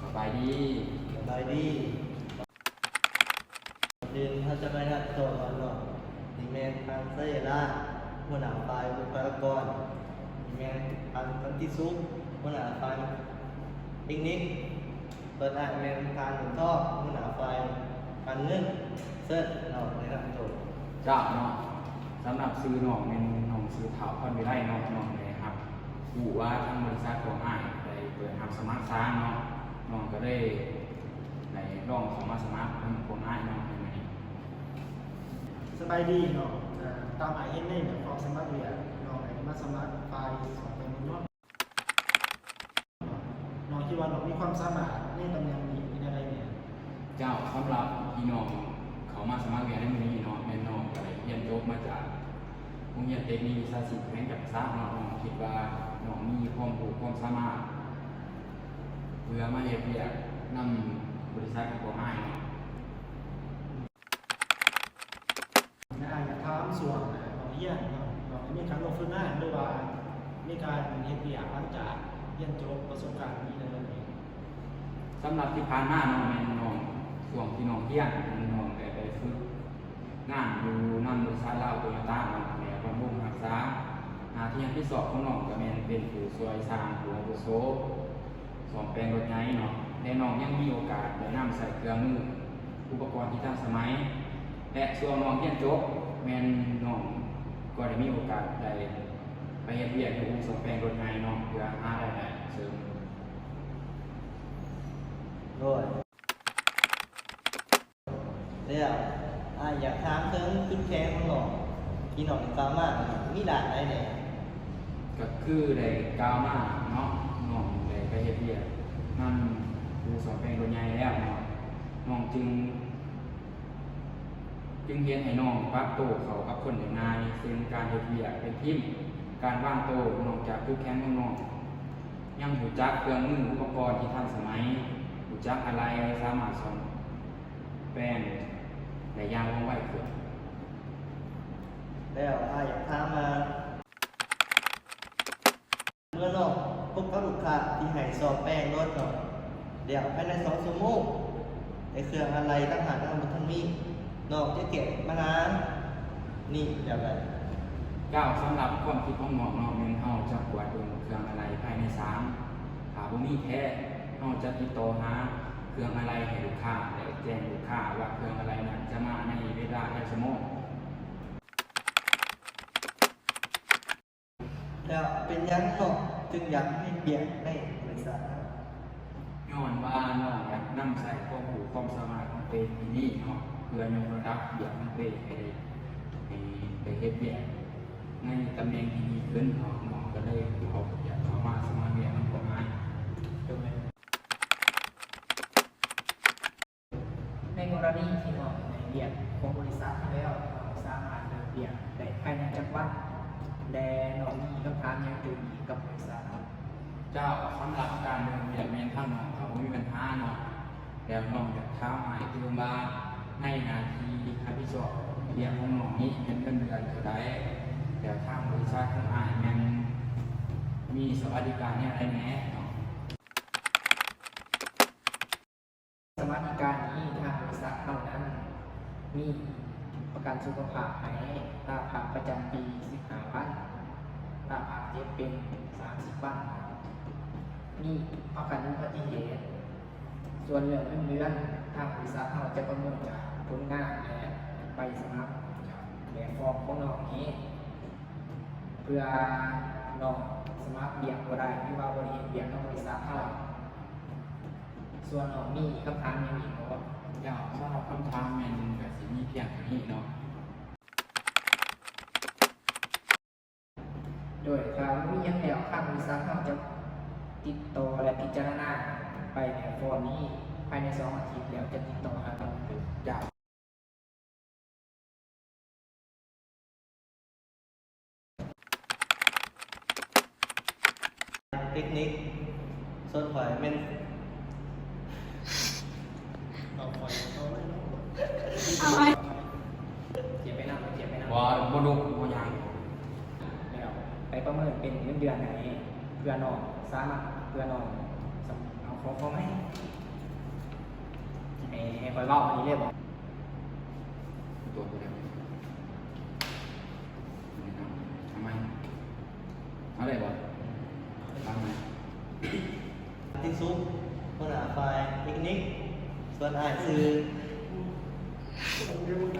ສະບາຍດີ. ສະບາຍດີ. ກ່ອນອື່ນເຮົາຈະມາແນະນຳຕົວກ່ອນເນາະ. ນີ້ແມ່ນທ່ານ ໄຊຍະລາດ ຫົວໜ້າຝ່າຍບຸກຄະລາກອນ. ນີ້ແມ່ນທ່ານ ສັນຕິສຸກ ຫົວໜ້າຝ່າຍເຕັກນິກ. ສ່ວນອ້າຍແມ່ນທ່ານ ບຸນທອງ ຫົວໜ້າຝ່າຍການເງິນ. ເຊີນນ້ອງແນະນຳຕົວ. ເຈົ້າເນາະ, ສຳລັບຊື່ນ້ອງແມ່ນນ້ອງຊື່ ທ້າວ ພອນວິໄລເນາະ. ນ້ອງໄດ້ຮັບຮູ້ວ່າທາງບໍລິສັດຂອງອ້າຍໄດ້ເປີດຮັບສະໝັກຊ່າງເນາະ, ນ້ອງກໍເລີຍ ໄດ້ລອງເຂົ້າມາສະໝັກນຳພວກອ້າຍເນາະໃນມື້ນີ້. ສະບາຍດີເນາະ, ເອີ ຕາມອ້າຍເຫັນໃນແບບຟອມສະໝັກວຽກ ນ້ອງໄດ້ມາສະໝັກຝ່າຍສອງແປງລົດເນາະ. ນ້ອງຄິດວ່ານ້ອງມີຄວາມສາມາດໃນຕຳແໜ່ງນີ້ແນວໃດແດ່? ເຈົ້າ, ສຳລັບທີ່ນ້ອງເຂົ້າມາສະໝັກວຽກໃນມື້ນີ້ເນາະ, ແມ່ນນ້ອງກໍໄດ້ຮຽນຈົບມາຈາກໂຮງຮຽນເຕັກນິກວິຊາຊີບແຂວງຈຳປາສັກເນາະ. ນ້ອງຄິດວ່ານ້ອງມີຄວາມຮູ້ຄວາມສາມາດ ເພື່ອມາເຮັດວຽກນຳບໍລິສັດຂອງພວກອ້າຍເນາະ. ແລະ ອ້າຍຢາກຖາມ ຊ່ວງເຂົ້າຮຽນເນາະ ນ້ອງໄດ້ມີການລົງຝຶກງານ ຫຼືວ່າມີການເຮັດວຽກຫຼັງຈາກຮຽນຈົບ ປະສົບການມີແນວໃດ? ສຳລັບທີ່ຜ່ານມາເນາະ ແມ່ນນ້ອງ ຊ່ວງທີ່ນ້ອງຮຽນ ແມ່ນນ້ອງໄດ້ໄປຝຶກ ງານຢູ່ນຳບໍລິສັດລາວໂຕໂຍຕ້າເນາະ ແຜນກບຳລຸງຮັກສາ. ໜ້າທີ່ຮັບຜິດຊອບຂອງນ້ອງກໍແມ່ນເປັນຜູ້ຊ່ວຍຊ່າງຜູ້ອາວຸໂສ ສ້ອມແປງລົດໃຫຍ່ເນາະ ແລະ ນ້ອງຍັງມີໂອກາດໄດ້ນຳໃຊ້ເຄື່ອງມື ອຸປະກອນທີ່ທັນສະໄໝ ແລະ ຊ່ວງນ້ອງຮຽນຈົບ ແມ່ນນ້ອງກໍໄດ້ມີໂອກາດໄດ້ໄປເຮັດວຽກຢູ່ອູ່ສ້ອມແປງລົດໃຫຍ່ເນາະ ເພື່ອຫາລາຍໄດ້ເສີມ. ໂດຍ. ແລ້ວອ້າຍຢາກຖາມເຖິງຈຸດແຂງຂອງນ້ອງ ທີ່ນ້ອງໄດ້ກ່າວມາ ມີດ້ານໃດແດ່? ກໍຄືໄດ້ກ່າວມາເນາະ ນ້ອງໄດ້ໄປເຮັດວຽກນຳອູ່ສ້ອມແປງລົດໃຫຍ່ແລ້ວເນາະ ນ້ອງຈຶ່ງ ຈຶ່ງເຮັດໃຫ້ນ້ອງປັບໂຕເຂົ້າກັບຄົນໄດ້ງ່າຍ ເຊັ່ນ ການເຮັດວຽກເປັນທີມ, ການວາງໂຕ. ນອກຈາກຈຸດແຂງຂອງນ້ອງ ຍັງຮູ້ຈັກເຄື່ອງມືອຸປະກອນທີ່ທັນສະໄໝ, ຮູ້ຈັກອາໄຫຼ່, ສາມາດສ້ອມ ແປງໄດ້ຢ່າງວ່ອງໄວຂຶ້ນ. ແລ້ວອ້າຍຢາກຖາມວ່າ ເມື່ອນ້ອງພົບກັບລູກຄ້າທີ່ໃຫ້ສ້ອມແປງລົດເນາະ ແລ້ວພາຍໃນສອງຊົ່ວໂມງ ໄອ້ເຄື່ອງອາໄຫຼ່ທາງຮ້ານເຮົາບໍ່ທັນມີ, ນ້ອງຈະແກ້ບັນຫານີ້ແບບໃດ? ເຈົ້າ, ສຳລັບຄວາມຄິດຂອງນ້ອງເນາະ ແມ່ນເຮົາຈະກວດເບິ່ງເຄື່ອງອາໄຫຼ່ພາຍໃນສາມ ຖ້າບໍ່ມີແທ້ ເຮົາຈະຕິດຕໍ່ຫາເຄື່ອງອາໄຫຼ່ໃຫ້ລູກຄ້າ ແລະ ແຈ້ງລູກຄ້າວ່າເຄື່ອງອາໄຫຼ່ນັ້ນຈະມາໃນເວລາໃດຊົ່ວໂມງ. ແລ້ວເປັນຫຍັງນ້ອງຈຶ່ງຢາກເຮັດວຽກໃນບໍລິສັດ? ຍ້ອນວ່ານ້ອງຢາກນຳໃຊ້ຄວາມຮູ້ຄວາມສາມາດຂອງຕົວເອງທີ່ມີເນາະ ເພື່ອຍົກລະດັບວຽກຂອງຕົວເອງໃຫ້ໄດ້ ໃຫ້ໄດ້ເຮັດວຽກ ໃນຕຳແໜ່ງທີ່ດີຂຶ້ນເນາະ, ນ້ອງກໍເລີຍເຂົ້າ ຢາກເຂົ້າມາສະໝັກວຽກນຳພວກອ້າຍ. ໃນກໍລະນີທີ່ນ້ອງໄດ້ວຽກຂອງບໍລິສັດແລ້ວ ນ້ອງສາມາດເລີ່ມວຽກໄດ້ພາຍໃນຈັກວັນ? ແລະ ນ້ອງມີຄຳຖາມຫຍັງຕື່ມອີກກັບບໍລິສັດ? ເຈົ້າ, ສຳລັບການເລີ່ມວຽກແມ່ນທາງນ້ອງກໍບໍ່ມີບັນຫາເນາະ. ແລ້ວນ້ອງຢາກຖາມອ້າຍຕື່ມວ່າ ໃນໜ້າທີ່ຮັບຜິດຊອບວຽກຂອງນ້ອງນີ້ແມ່ນເງິນເດືອນເທົ່າໃດ? ແລ້ວທາງບໍລິສັດຂອງອ້າຍແມ່ນມີສະຫວັດດີການແນວໃດແດ່ເນາະ? ສະຫວັດດີການນີ້ ທາງບໍລິສັດເຮົານັ້ນມີປະກັນສຸຂະພາບໃຫ້, ຕາພາກປະຈຳປີສິບຫ້າວັນ, ຕາພາກເຈັບເປັນສາມສິບວັນ, ມີປະກັນອຸບັດຕິເຫດ. ສ່ວນເລື່ອງເງິນເດືອນ, ທາງບໍລິສັດເຮົາຈະປະເມີນຈາກຜົນງານ ແລະ ໃບສະໝັກ ແລະ ຟອມຂອງນ້ອງເອງ ເພື່ອນ້ອງສະໝັກວຽກບໍ່ໄດ້ ຫຼືວ່າບໍ່ໄດ້ເຮັດວຽກນຳບໍລິສັດເຮົາ. ສ່ວນນ້ອງມີຄຳຖາມຫຍັງອີກບໍ່? ແລ້ວສຳລັບຄຳຖາມແມ່ນກໍຊິມີພຽງເທົ່ານີ້ເນາະ. ໂດຍ ຖ້າບໍ່ມີຫຍັງແລ້ວ ທາງບໍລິສັດເຮົາຈະຕິດຕໍ່ ແລະ ພິຈາລະນາໃບແບບຟອມນີ້ພາຍໃນສອງອາທິດ ແລ້ວຈະຕິດຕໍ່ຫາກັນຄືນ. ເຈົ້າ. ເຕັກນິກ ສ່ວນຂ້ອຍແມ່ນ ເອົາໄວ້ ເອົາໄວ້ ເສຍໄປນຳ ເສຍໄປນຳ ບໍ່ ບໍ່ລຸກ ບໍ່ຫຍັງ ແລ້ວໄປປະເມີນເປັນເງິນເດືອນໃຫ້ ເພື່ອນ້ອງສາມາດ ເພື່ອນ້ອງ ເອົາ ຂໍ ຂໍໃໝ່. ໃຫ້ຂ້ອຍເວົ້າອັນນີ້ເລີຍບໍ? ຕົວບໍ່ໄດ້. ເອົາໃໝ່. ເອົາໄດ້ບໍ່? ຟັງໃໝ່. ຕິນສຸກ ຫົວໜ້າຝ່າຍເຕັກນິກ, ສ່ວນອ້າຍຊື່